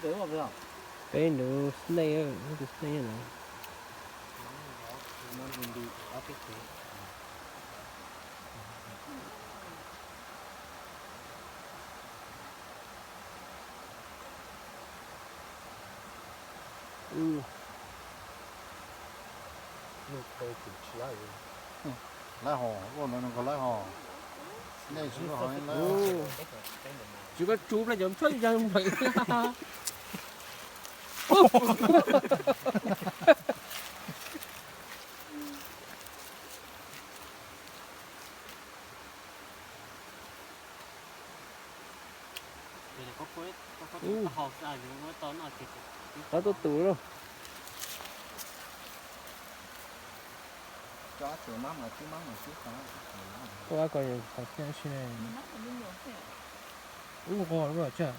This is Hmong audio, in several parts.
Peb nrug snake, tus snake na. Lab hos, ua no nkaus lab hos. Nej tsis lub hos lab. Tsis koj tsub plaub cov ntshaw yog nplawm. Qab tuaj tus lauj. Ua ko qhov thiab si. Ub, nqos lawm tsam.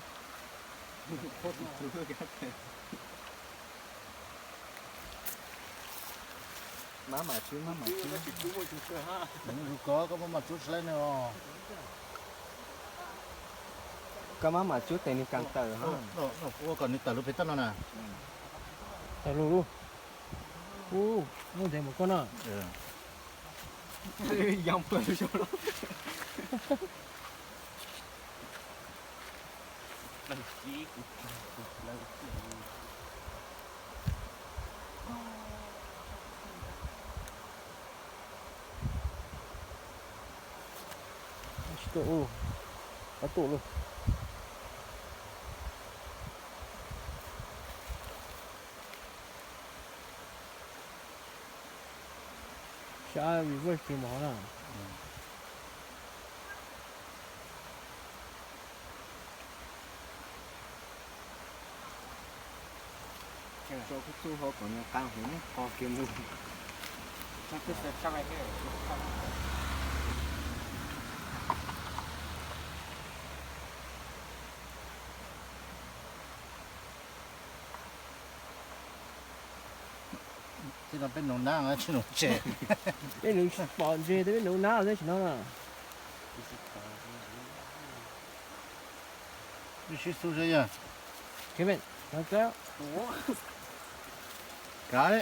Mab mam tsub, mab mam tsub. Zus koj, koj mab mam tsub slab ne os. Koj mab mam tsub tes nws kas tawm. Ua kom nws tawm lub pem toj no na. Tawm lug lug. Ub, muaj ntev mus koj no. Tsis tuaj ub, qab tuaj lauj. Sab vim vaj tsis mov na. Tso kub txuj hauv kom nws qab huv qho kiag mus. Txij no peb nuv nab tsis nuv ntses. Peb nuv pom ntses, peb nuv nab tib si no. Wb sib xub saib yog. Kav li.